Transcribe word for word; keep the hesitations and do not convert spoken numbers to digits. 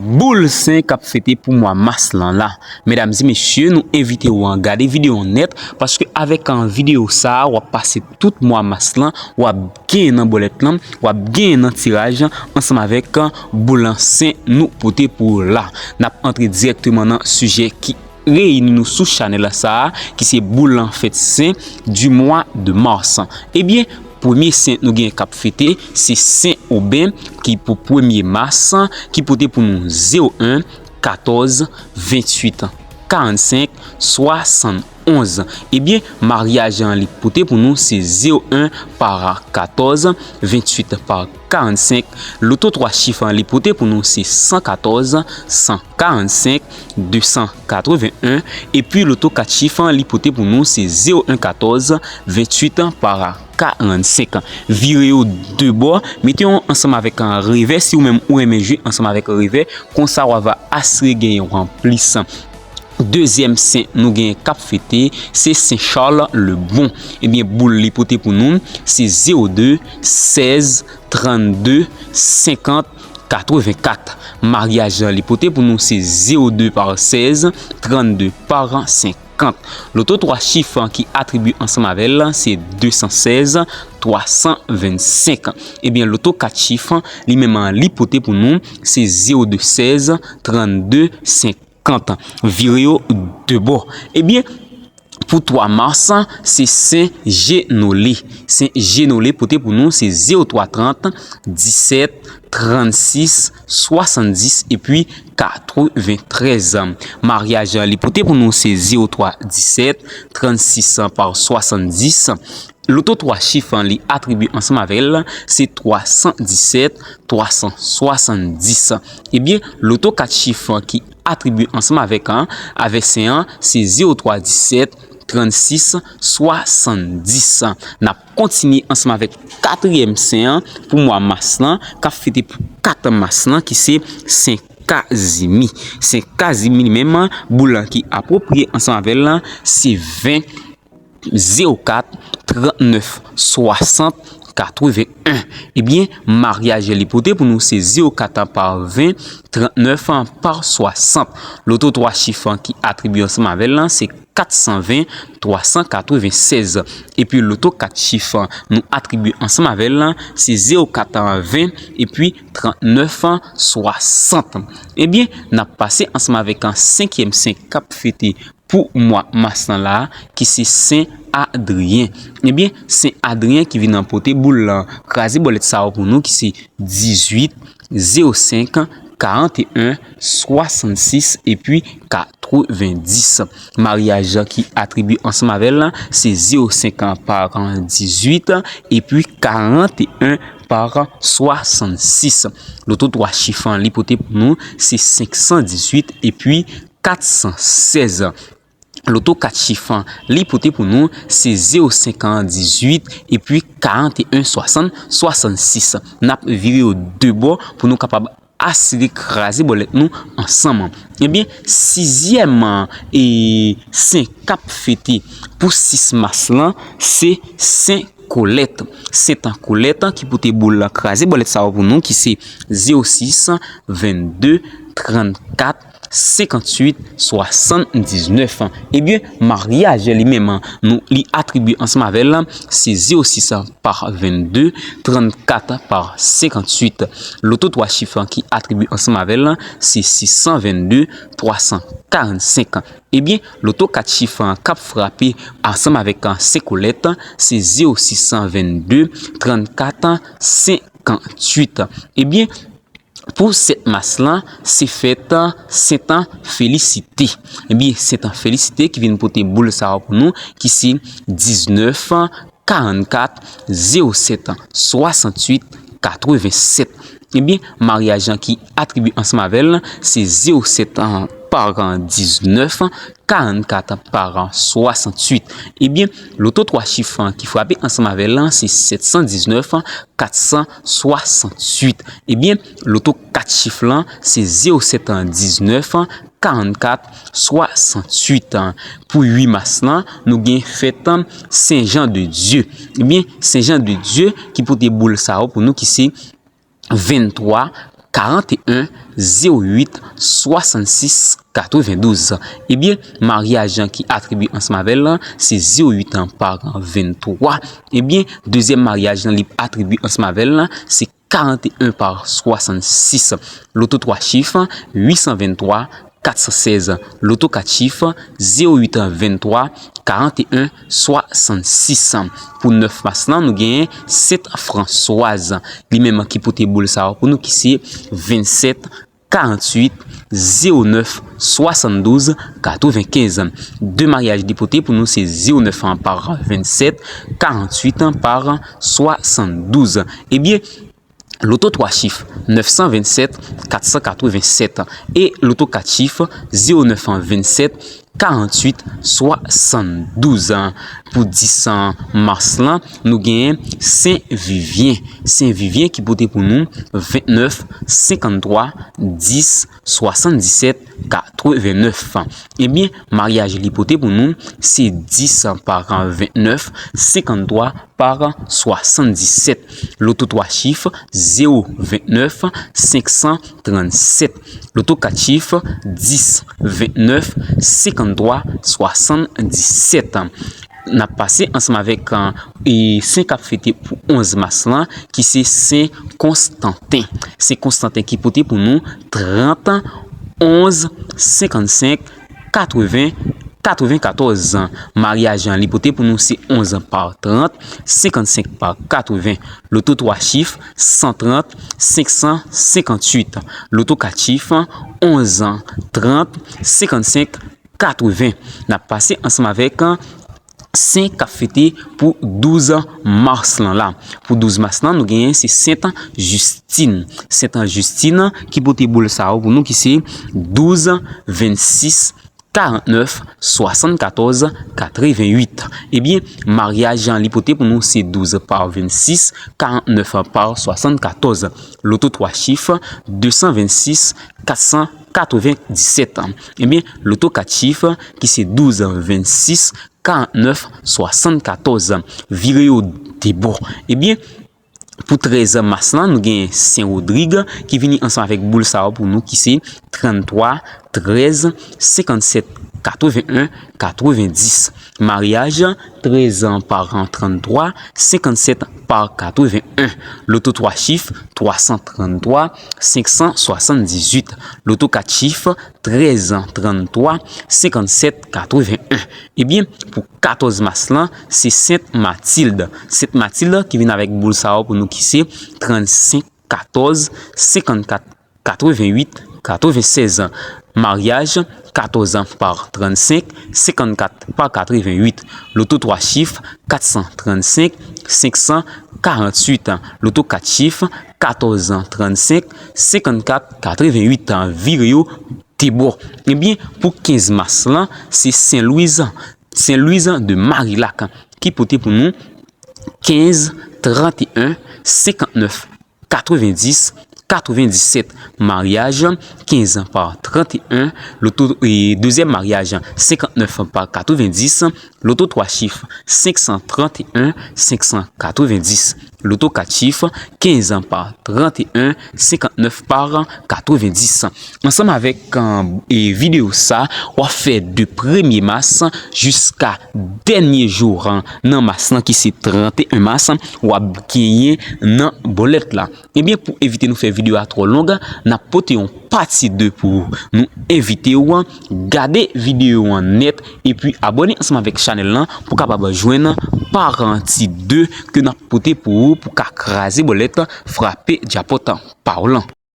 Boul sen k ap fete pou mwa mas lan la. Medam e mesye, nou envite w an gade videyo an nèt, paske avèk an videyo sa a, w ap pase tout mwa mas lan, w ap genyen nan bòlèt lan, w ap genyen nan tiraj, ansanm avèk boul sen nou pote pou w la. N ap antre dirèkteman nan sijè ki reyini nou sou chanèl sa a, ki se boul fèt sen du mois de mars. Ebyen, premye sen nou gen k ap fete, se sen Oben, ki pou premye mas, ki pote pou nou zewo en, katòz, venntuit, karannsenk, swasannonz. Ebyen, maryaj an li pote pou nou se zewo en par katòz, venntuit par karannsenk. Loto twa chif an li pote pou nou se san katòz, san karannsenk, de san katreven en. Epi loto kat chif an li pote pou nou se zewo en katòz, venntuit par karannsenk. Vire yo de bò, mete yo ansanm avèk an revè, si ou menm ou renmen jwe ansanm avèk revè, konsa w ava asire genyen w an plis. Dezyèm sen nou genyen k ap fete, se sen Charles Lebon. Ebyen, boul li pote pou nou, se zewo de, sèz, trannde, senkant, katreven kat. Maryaj an li pote pou nou, se zewo de par sèz, trannde par senkant. Loto twa chif an ki atribye ansanm avè l, se de san sèz, twa san vennsenk. Ebyen, loto kat chif an, li menm an, li pote pou nou, se zewo de sèz, trannde, senkant. Vire yo de bò. Ebyen, pou twa mas, se sen Jenole. Sen Jenole pote pou nou, se zewo twa trant, disèt, trannsis, swasanndis epi katreventrèz. Maryaj an li pote pou nou, se zewo twa disèt, trannsis par swasanndis. Loto twa chif an li atribye ansanm avè l, se twa san disèt, twa san swasanndis. Ebyen, loto kat chif an ki atribye ansanm avèk an, avè sen an, se zewo twa disèt, trannsis, swasanndis. N ap kontinye ansanm avèk katriyèm sen an pou mwa mas lan, k ap fete pou kat mas lan, ki se sen Kazimi. Sen Kazimi li menm, boul lan ki apwopriye ansanm avè l lan, se ven, zewo kat, trannèf, swasant, katreven en. Ebyen, maryaj li pote pou nou se zewo kat par ven, trannèf par swasant. Loto twa chif an ki atribye ansanm avè l lan, se kat san ven, twa san katrevensèz. Epi loto kat chif an nou atribye ansanm avè l lan, se zewo kat ven, epi trannèf swasant. Ebyen, n ap pase ansanm avèk an senkyèm sen k ap fete pou mwa mas lan la, ki se Sen Adriyen. Ebyen, Sen Adriyen ki vin pote boul lan, kraze bòlèt sa yo pou nou, ki se dizuit, zewo senk, karanteyen, swasannsis epi katrevendis. Maryaj ki atribye ansanm avè l, se zewo senk an par dizuit epi karanteyen par swasannsis. Loto twa chif an li pote pou nou, se senk san dizuit epi kat san sèz. Loto kat chif an li pote pou nou, se zewo senk an dizuit epi karanteyen swasann swasannsis. N ap vire yo de bò pou nou kapab asire kraze bòlèt nou ansanm. Ebyen, sizyèm, e, sen k ap fete pou sis mas lan, se Sen Kolèt. Sent Kolèt ki pote boul lan kraze bòlèt sa yo pou nou, ki se zewo sis, vennde, trannkat, senkantuit, swasanndiznèf. Ebyen, maryaj li menm, nou, li atribye ansanm avè l, se zewo sis par vennde, trannkat par senkantuit. Loto twa chif ki atribye ansanm avè l, se sis san vennde, twa san karannsenk. Ebyen, loto kat chif k ap frape ansanm avèk Sen Kolèt, se zewo sis vennde, trannkat, senkantuit. Ebyen, pou sèt mas lan, se fèt Sent Felisite. Ebyen, Sent Felisite ki vin pote boul sa yo pou nou, ki se diznèf, karannkat, zewo sèt, swasanntuit, katrevensèt. Ebyen, maryaj ki atribye ansanm avè l, se zewo sèt par diznèf, karannkat par swasanntuit. Ebyen, loto twa chif ki frape ansanm avè l, se sèt san diznèf, kat san swasanntuit. Ebyen, loto kat chif lan, se zewo sèt diznèf, karannkat, swasanntuit. Pou uit mas lan, nou gen fèt Sen Jan de Dye. Ebyen, Sen Jan de Dye ki pote boul sa yo pou nou, ki se venntwa, karant e en zewo uit swasannsis katrevendouz. Ebyen, maryaj ki atribye ansanm avè l lan, se zewo uit an pa venntwa. Ebyen, dezyèm maryaj lan li atribye ansanm avè l lan, se karant e en pa swasannsis. Loto twa chif, uit san venntwa, kat san sèz. Loto kat chif, zewo uit venntwa, karant e en swasannsis. Pou nèf mas lan, nou genyen Sent Franswaz. Li menm ki pote boul sa yo pou nou ki se vennsèt, karant uit, zewo nèf, swasanndouz, katrevenkenz. De maryaj li pote pou nou se zewo nèf an pa vennsèt, karant uit an pa swasanndouz. Ebyen, loto twa chif, nèf san vennsèt, kat san katrevensèt. E loto kat chif, zewo nèf an vennsèt, karant uit, swasanndouz. Pou dis mas lan, nou genyen Sen Vivyen. Sen Vivyen ki pote pou nou ventnèf, senkanntwa, dis, swasanndisèt, katrevennèf. Ebyen, maryaj li pote pou nou, se dis pa venntnèf, senkanntwa pa swasanndisèt. Loto twa chif, zewo ventnèf, senk san trannsèt. Loto kat chif, dis ventnèf, senkanntwa, swasanndisèt. N ap pase ansanm avèk, e, sen k ap fete pou onz mas lan, ki se Sen Konstanten. Sen Konstanten ki pote pou nou trant, onz, senkannsenk, katreven, katrevenkatòz. Maryaj an li pote pou nou se onz pa trant, senkannsenk pa katreven. Loto twa chif, san trant, senk san senkantuit. Loto kat chif, onz, trant, senkannsenk, katreven. N ap pase ansanm avèk sen k ap fete pou douz mas lan la. Pou douz mas lan, nou genyen se Sent Jistin. Sent Jistin ki pote boul sa yo pou nou ki se douz, vennsis, karantnèf, swasannkatòz, katrevenuit. Ebyen, maryaj an li pote pou nou se douz pa vennsis, karantnèf pa swasannkatòz. Loto twa chif, de san vennsis, kat san katrevendisèt. Ebyen, loto kat chif ki se douz, vennsis, karantnèf, swasannkatòz. Vire yo de bò. Ebyen, pou trèz mas lan, nou gen Sen Rodrig ki vini ansanm avèk boul sa yo pou nou ki se tranntwa, trèz, senkannsèt, katreven en, katrevendis. Maryaj, trèz an pa tranntwa, senkannsèt pa katreven en. Loto twa chif, twa san tranntwa, senk san swasanndizuit. Loto kat chif, trèz an tranntwa, senkannsèt, katreven en. Ebyen, pou katòz mas lan, se Sent Matilde. Sent Matilde ki vin avèk boul sa yo pou nou ki se trannsenk, katòz, senkannkat, katrevenuit, katrevensèz. Maryaj, katòz an pa trannsenk, senkannkat pa katrevenuit. Loto twa chif, kat san trannsenk, senk san karantuit. Loto kat chif, katòz an trannsenk, senkannkat, katrevenuit. Vire yo de bò. Ebyen, pou kenz mas lan, se Sen Lwiz, Sen Lwiz de Marillac ki pote pou nou kenz, tranteyen, senkantnèf, katrevendis, katrevendisèt. Maryaj, kenz pa tranteyen, loto, e, dezyèm maryaj, senkantnèf pa katrevendis, loto twa chif, senk san tranteyen, senk san katrevendis. Loto kat chif, kenz pa tranteyen, senkantnèf pa katrevendis. Ansanm avèk, e, videyo sa, w ap fè de premye mas jiska dènye jou, e, nan mas lan ki se tranteyen mas, w ap genyen nan bòlèt la. Ebyen, pou evite nou fè videyo a twò long, n ap pote yon pati de pou nou envite w gade videyo an nèt, epi abòne ansanm avèk chanèl lan pou kapab jwenn pati de ke n ap pote pou ou, pou ka kraze bòlèt, frape djapòt pa w lan.